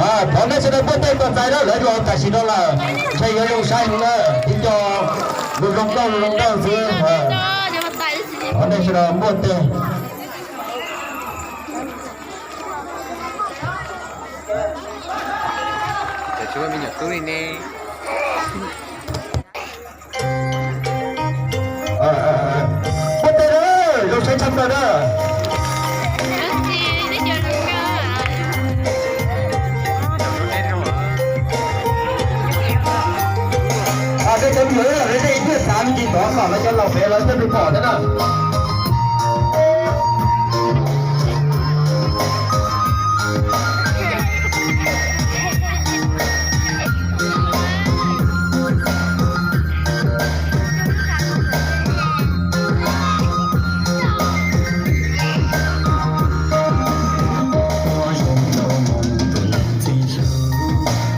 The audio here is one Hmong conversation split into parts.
Thov nej sawv daws npuaj teg tos txais na, lawv los tam sim no lawm, ntshe yuav zoo saib heev na, tib co zoo zoo nkauj zoo zoo nkauj xwb. Thov nej sawv daws npuaj teg. Npuaj teg na, zoo saib tshaj plaws na. Tej cov me nyuam, nej ib pliag xav me ntsis tod kom lawv cov laus pem lawv thiaj li pom thiab na.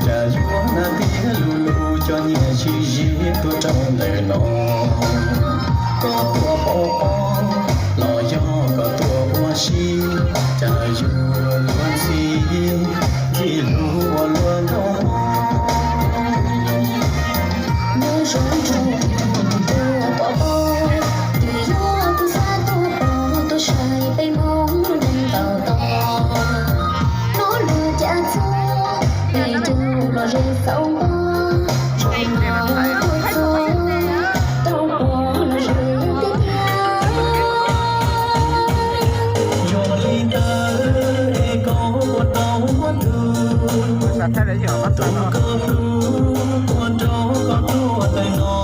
Cas yuav na tiag lub lub cov nyiaj sib ziv tuaj rau ntawm no. Koj tuaj pom pom los yog koj tuaj ua si, cas yuav luag ntxhi, ntxhi lub ua luag nkauj. Nyob zoo rau tus tuaj pom pom, twb yog tus xav tuaj pom tuaj saib peb Hmoob lub neej tau tod. Hnov luag cav txog peb caug los ze xauv npog, zoo no tuaj txog tau pom los ze tiag tiag. Yog li ntawd es koj ua tau ua tug, tus koj hlub ua nrog koj tuaj tais no.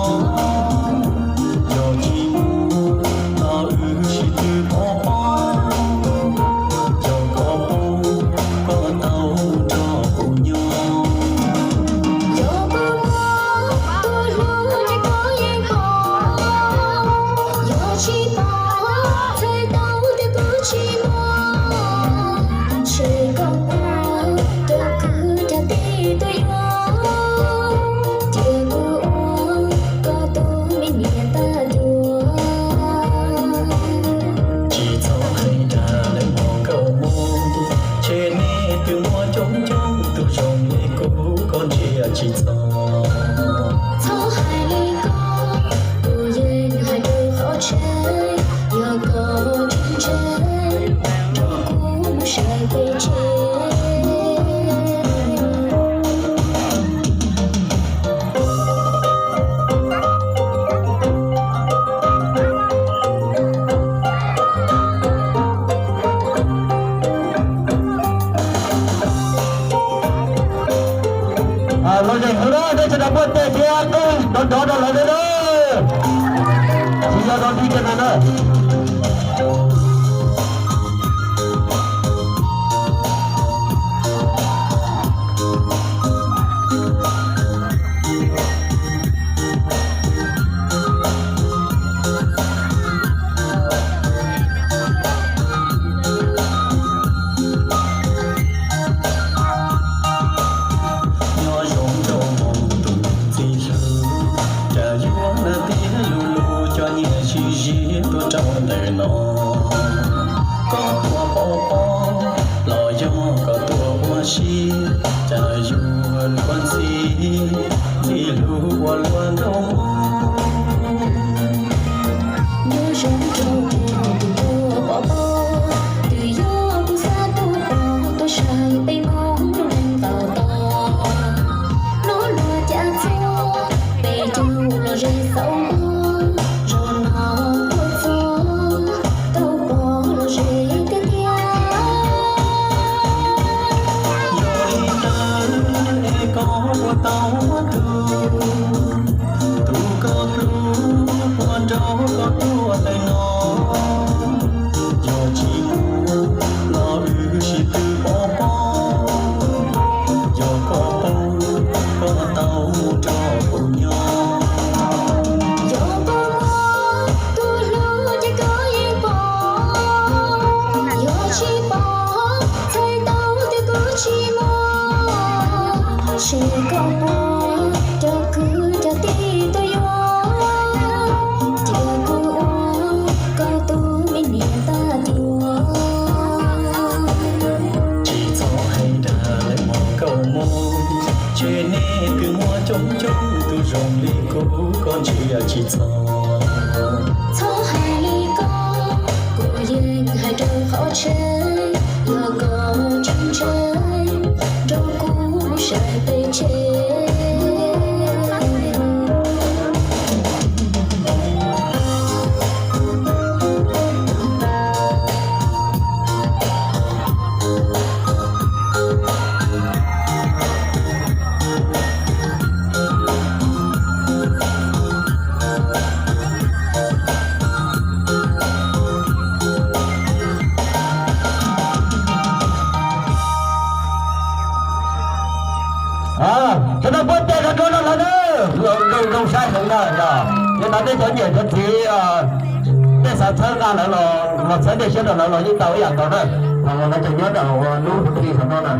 Yog tsis muaj los wb sib tw pom pom, yog koj pom koj tau nrog kuv nyob. Yog koj muaj tus hlub ces koj yeej pom, yog tsis pom txhais tau tias kuv tsis muaj. Ntshe koj muaj cov kwv cov tij tuaj yuav, ces kuv ua koj tus me niam tag cuag. Tsis txhob hais dag lawv hmov nkauj muag, ntshe nej twb muaj coob coob tus zoo li kuv, koj ntsia tsis txog. Txhob hais li ko, kuv yeej hais rau qhov tseeb, yog koj tsis ntseeg, nrog kuv mus saib peb tsev. Los ze heev na, nej sawv daws npuaj teg thiab qeej nrov nrov rau lawv na. Tsis yog rau tib kiag no na. Nyob zoo rau tus ntxhi hlub, cas yuav na tiag lub lub cov nyiaj sib ziv tuaj rau ntawm no. Koj tuaj pom pom los yog koj tuaj ua si, cas yuav luag ntxhi, ntxhi lub ua luag nkauj muag. Nyob zoo rau tus tuaj pom pom, twb yog tus xav tuaj pom tuaj saib peb Hmoob lub neej tau tod. Hnov luag cav txog peb caug los ze xauv npog, zoo no tuaj txog tau pom los ze tiag tiag. Yog li ntawd es koj ua tau ua tug, tus koj hlub ua nrog koj tuaj tais no. Yog tsis muaj los wb sib tw pom pom, yog koj pom koj tau nrog kuv nyob. Yog koj muaj tus hlub ces koj yeej pom, yog tsis pom txhais tau tias kuv tsis muaj. Ntshe koj muaj cov kwv cov tij tuaj yuav, ces kuv ua koj tus me niam tag cuag. Tsis txhob hais dag lawv hmov Mus, ces nej twb muaj coob coob tus zoo li kuv, koj ntsia tsis txog. Txhob hais li ko, kuv yeej hais rau qhov tseeb, yog koj tsis ntseeg, nrog kuv saib peb tseg. Cov no puab tes rau rau no lawm na, zoo zoo saib heev na yog. Yog no nej cov niam cov txiv, nej xav txhawb nqa lawv los, los txhawb nej siab rau lawv los yeej tau ib yam nkaus na. Thaum lawv tseem nyob rau lub hauv thi thaum no na.